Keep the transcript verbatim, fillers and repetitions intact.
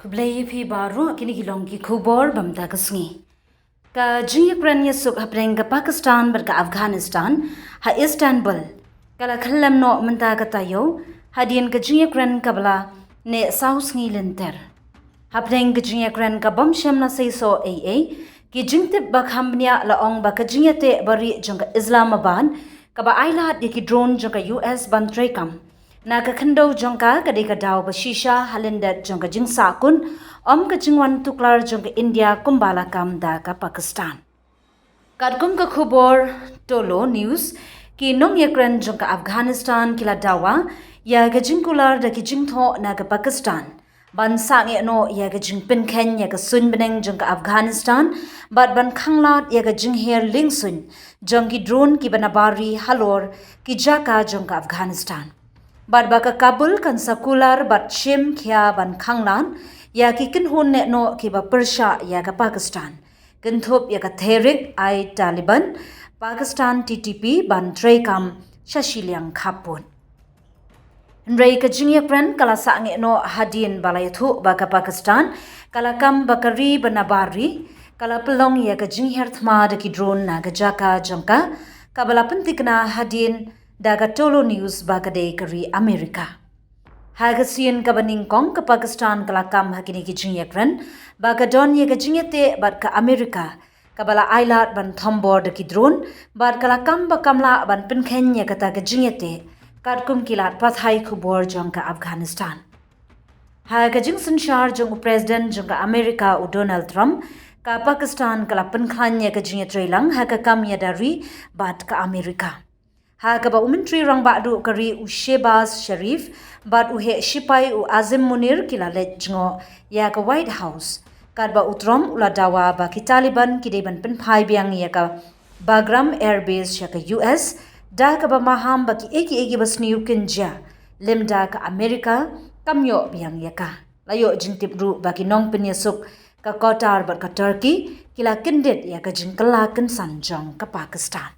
Khublei ïa phi baroh, kine ki long ki khubor ba mynta ka sngi. Ka jingïakren ïasuk hapdeng ka Pakistan bad ka Afghanistan ha Istanbul ka la khyllem noh mynta ka taïew, hadien ka jingïakren kaba la neh saw sngi lynter. Hapdeng ka jingïakren ka bym shym la seisoh ei ei, ki jingtip ba kham bniah la ong ba ka jingïateh barieh jong ka Islamabad kaba ailad ïa ki drone jong ka U S ban treikam na ka khyndew jong ka, ka dei ka daw ba shisha ha lyndet jong ka jingsahkun, ym ka jingwan tuklar jong ka India kumba la kam da ka Pakistan. Katkum ka khubor Tolo News, ki nongïakren jong ka Afghanistan ki la dawa ïa ka jingkular da ki jingthoh na ka Pakistan ban sangeh noh ïa ka jingpynkheiñ ïa ka suiñ bneng jong ka Afghanistan bad ban khanglad ïa ka jingher liengsuiñ jong ki drone kiba nabar ri halor ki jaka jong ka Afghanistan. Bad ba ka Kabul kan sa kular bad shim khia ban khanglad ïa ki kynhun neh noh kiba pyrshah ïa ka Pakistan, kynthup ïa ka Tehrik-i-Taliban Pakistan, T T P, ban treikam sha shiliang khappud. Hynrei ka jingïakren ka la sangeh noh hadien ba la ïathuh ba ka Pakistan ka la kam ba ka ri ba nabar ri ka la pynlong ïa ka jingher thma da ki drone na ka jaka jong ka, kaba la pynthikna hadien da ka Tolo News ba ka dei ka ri Amerika. Ha ka sien kaba nyngkong, ka Pakistan ka la kam ha kine ki jingïakren ba ka don ïa ka jingïateh bad ka Amerika kaba la ailad ban thombor da ki drone, bad ka la kam ba kam lah ban pynkheiñ ïa kata ka jingïateh, katkum ki lad pathai khubor jong ka Afghanistan. Ha ka jingsynshar jong u President jong ka Amerika, u Donald Trump, ka Pakistan ka la pynkhlaiñ ïa ka jingïatreilang ha ka kam ïada ri bad ka Amerika, ha kaba u Myntri Rangbah Duh ka ri, u Shehbaz Sharif, bad u heh shipai, u Azim Munir, ki la leit jngoh ïa ka White House, katba u Trump u la dawa ba ki Taliban ki dei ban pynphai biang ïa ka Bagram Air Base sha ka U S, da kaba maham ba kiei kiei kiba sniew kin jia, lymda ka Amerika kam ïoh biang ïa ka. La ïoh jingtip ruh ba ki nongpynïasuk ka Qatar bad ka Turkey ki la kyndit ïa ka jingkylla kynsan jong ka Pakistan.